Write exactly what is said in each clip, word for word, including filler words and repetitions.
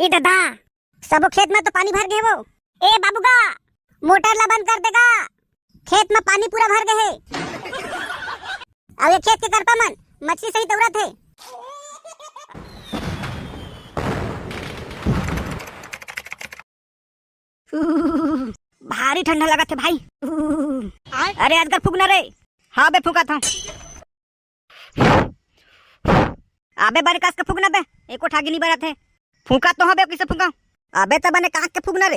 ए ददा, सबो खेत में तो पानी भर गे वो। ए बाबू गा, मोटर ला बंद कर देगा, खेत में पानी पूरा भर गए हे। अब ये खेत के करपा मन मछली सही दौड़त हे। भारी ठंडा लगत हे भाई। अरे अजगर फूकना रे। हाँ बे फूकत हूँ। अबे बने कस के फूकना बे, एको ठागी नहीं बरत हे। फूका तो हबे, किसे फूका? अबे त बने काक के फूकना रे,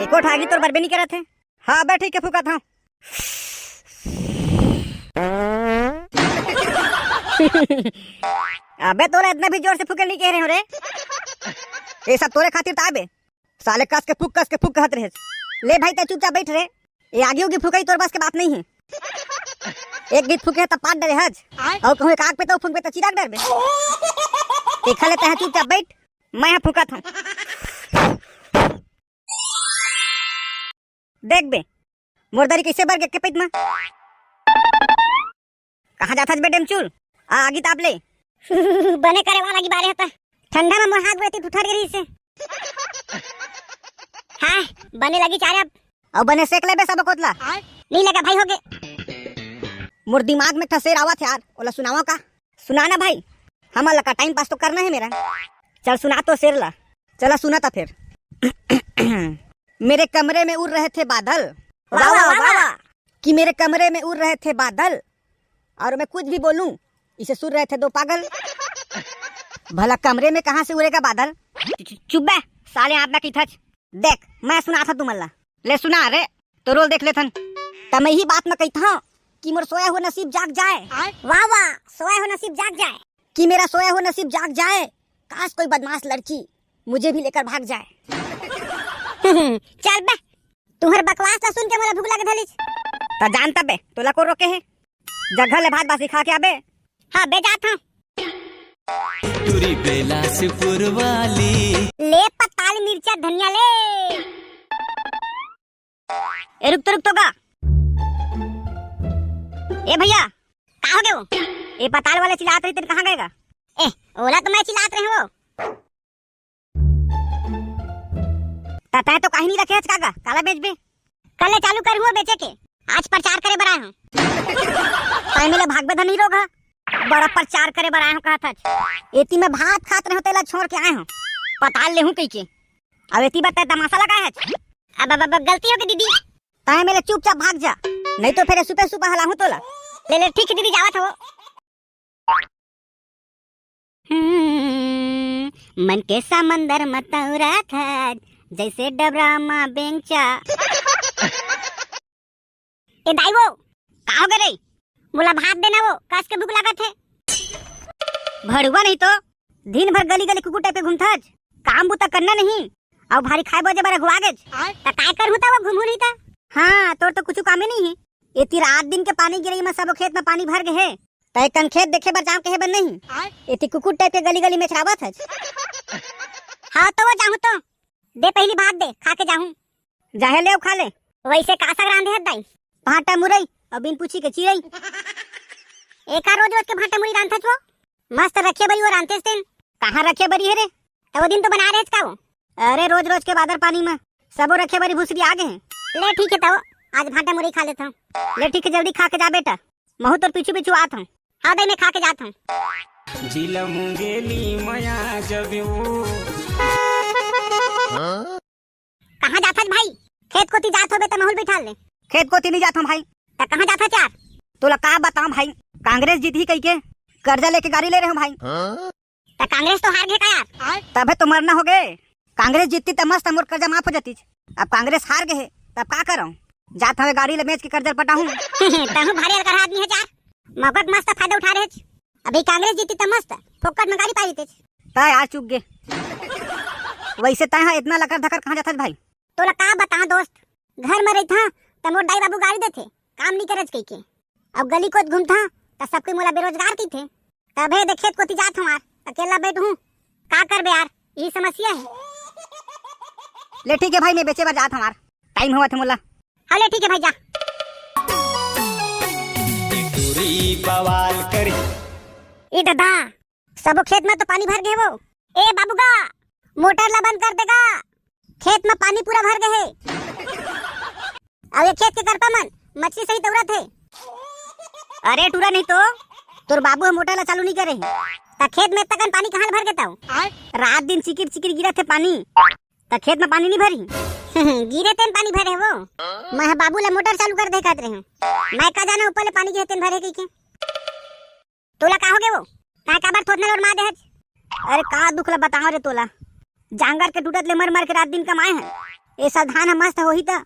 एको ठागी तोर बरबे नहीं करत हे। हाँ बे ठीक है फूकत हूँ। अबे तोला इतना भी जोर से फूके नहीं कह रहे हो रे। ये सब तोरे खातिर त आबे। साले कस के फूक, कस के फूक कहत रहे। ले भाई, तै चुपचाप बैठ रे। ये आगी उगी फूकई तोर बस के बात नहीं है। एक गीत फूके है तब पाट डरे हज। और कहूँ एक आग पे तो फूकबे तो चिराग डरबे। देखा ले तै चुपचाप बैठ, मैं यहाँ फूकत हूँ। देख बे, मोर दरी कैसे बर गे के पेट में। कहाँ जाथस बे डेमचुल? आ, आगी ताप ले। बने करे वाला की बारे हता। ठंडा में मोर हाथ गोड़ तीत उठर गे रहिस हे। हाँ, बने लगी चारे अब। अउ बने सेक लेबे सब कोतला। नहीं लगा भाई, हो गे। मोर दिमाग में एक ठा शेर आवत हे यार, ओला सुनावा का? सुना ना भाई, हमन ला का टाइम पास तो करना है मेरा। चल सुना तो शेर ला। चला सुना था फिर। मेरे कमरे में उड़ रहे थे बादल। वाह, वाह, वाह, वाह। कि मेरे कमरे में उड़ रहे थे बादल और मैं कुछ भी बोलूं, इसे सुन रहे थे दो पागल। भला कमरे में कहाँ से उड़ेगा बादल? चु-, चु-, चुप बे, साले आप ना की थच। देख, मैं सुना था तुमन ला। ले सुना रे, तो रोल देख लेथन। त मैं ही बात में कहता हूँ कि मोर सोया हुआ नसीब जाग जाए। वाह, वाह, सोया हुआ नसीब जाग जाए। कि मेरा सोया हुआ नसीब जाग जाए, काश कोई बदमाश लड़की मुझे भी लेकर भाग जाए। चल बे, तुहर बकवास ला सुन के मोला भूख लगे धलिस। त जान तबे, तोला को रोके हे? जगह ले भात बासी खा के आबे। हाँ बे, जात हूँ। टूरी बेलासपुर वाली। ले पताल मिर्चा धनिया ले। ए रुक तो, रुक तो गा। ए भैया, का हो गे वो? ए पताल वाले चिल्लात रही, तेन कहाँ गए गा? ए, ओला तो मैं चिल्लात रहे वो। त तैं तो कहीं नहीं रखे हच काका, काला बेचबे? कल ले चालू करहूँ बेचे के, आज प्रचार करे बर आए हूँ। तैं मेले भागबे धनी रोग ह, बड़ा प्रचार करे बर आए हूँ कहत हच। एती मैं भात खात रहे हूँ, तेला छोड़ के आए हूँ, पताल लेहूँ कही के। अब एती बार तैं तमाशा लगाए हच। अब, अब, अब गलती हो गई दीदी। तैं मेले चुपचाप भाग जा, नहीं तो फिर सुपे सुपे हलाहूँ तोला। ले, ले, ठीक है दीदी, जावत हो। हम्म, मन के समंदर म तौरा था, जैसे डबरा मा बेंचा। ए दाई वो, का हो गे रे? मोला भात देना वो, कस के भूख लागत हे। भड़ुआ नहीं तो, दिन भर गली गली कुकुर टाइप के घूमथच, काम बूता करना नहीं, अउ भारी खाए बजे बर अगुआ गेच। त काय करहूं त वो घूमू नहीं त? हाँ, तोर तो कुछ कामे नहीं है। एती रात दिन के पानी गिरई म सबो खेत म पानी भर गे हे, त एक कन खेत देखे बर जाम कहे बर नहीं। एती कुकुर टाइप के गली गली में चरावत हच। हाँ, तो वो जाहूं तो। दे पहली भात दे, खा के जाहूं। जाहे ले अउ खा ले। वैसे का साग रांधे हस दाई? भांटा मुरई अउ बिन पूछी के चिरई। एका रोज रोज के भांटा मुरई रांधथच वो? मस्त रखे बरी वो रांधतेस तेन। कहाँ रखे बरी हे रे? त वो दिन तो बना रहे का वो? अरे रोज रोज के बादर पानी में सबो रखे बरी भूसरी आ गए हैं। ले ठीक है तो आज भांटा मुरई खा लेता हूँ। ले ठीक है, जल्दी खा के जा बेटा, महू तोर पीछू पीछू आत हूँ। हाँ दाई, मैं खा के जात हूँ। जिला मुंगेली मया जब वो। कहाँ जाथस भाई? खेत कोती जात होबे त महू ल बिठाल ले। खेत कोती नहीं जात हूँ भाई। त कहाँ जाथस यार? तोला का बताऊं भाई, कांग्रेस जीतही कहिके कर्जा लेके गाड़ी ले रहे हूँ भाई। त कांग्रेस तो हार गे का यार? तभे तो मरना हो गे। कांग्रेस जीतती त मस्त मोर कर्जा माफ हो जातीच। अब कांग्रेस हार गे हे, तब का करऊं? जात हवे गाड़ी ले बेच के कर्जा ल पटाहूं। तहूं भारी अलकरहा आदमी हे यार, मौका के मस्त फायदा उठा रहे। अभी कांग्रेस जीतती त मस्त फोकट में गाड़ी पाई देतेच। त यार चूक गे। वैसे तैं हा इतना लकर धकर कहाँ जाथस भाई? तोला का बताऊं दोस्त, घर में रहिथा त मोर दाई बाबू गारी देथे, काम नहीं करच कहिके। अब गली कोत घूमथा त सबके मोला बेरोजगार कहिथे। तभे दे खेत कोती जात हूँ यार, अकेला बैठ हूँ, का करबे यार, यही समस्या है। ले ठीक है भाई, मैं बेचे बर जात हूँ यार, टाइम होवत है मोला। हाँ ले ठीक है भाई, जा। टूरी बवाल करी। ए दादा, सबो खेत में तो पानी भर गए वो। ए बाबूगा, मोटर ला बंद कर देगा, खेत में पानी पूरा भर गए हे। अब ये खेत के करपा मन मछली सही तौरत हे। अरे टूरा नहीं तो, तोर बाबू ह मोटर ला चालू नहीं करे हे, त खेत में तकन पानी कहाँ ले भर के ताऊ? रात दिन चिकिर चिकिर गिरत हे पानी, त खेत में पानी नहीं भरी? गिरे तेन पानी भरे वो। मैं ह बाबू ला मोटर चालू कर दे कहत रहे हूँ, मैं का जाना ऊपर ले पानी गिरे तेन भरे कहिके। तोला का हो गे वो? काय काबर थोथना लोर मार देहच? अरे का दुख ला बताओ रे तोला, जांगर के टूटत ले मर मर के रात दिन कमाए हैं। ए साल धान ह मस्त होही त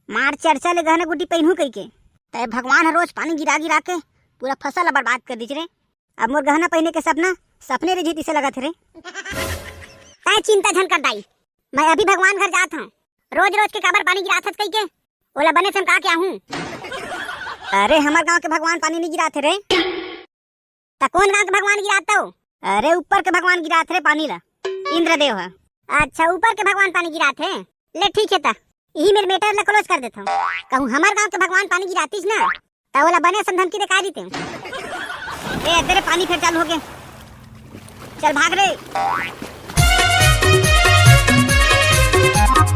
मार चर्चा ले गहना गुटी पहिनहू कहिके, तय भगवान ह रोज पानी गिरा गिरा के पूरा फसल ला बर्बाद कर दीच रे। अब मोर गहना पहिने के सपना सपने रह जही तिसे लगत हे रे। तय चिंता झन कर दाई, मैं अभी भगवान घर जात हूँ। रोज रोज के काबर पानी गिराथस कहिके, ओला बने समका के आहूँ। अरे हमर गांव के भगवान पानी नहीं गिराथे रे। त कौन गांव के भगवान गिरात हो? अरे ऊपर के भगवान गिरात रे पानी ला, इंद्रदेव ह। अच्छा ऊपर के भगवान पानी गिरात हे, ले ठीक हे त यही मेर मेटर ला क्लोज कर देथव। कहूँ हमर गांव के भगवान पानी गिरातीस ना त ओला बने असन धमकी दे का दीते। ए तेरे पानी फेर चालू हो गे, चल भाग रे।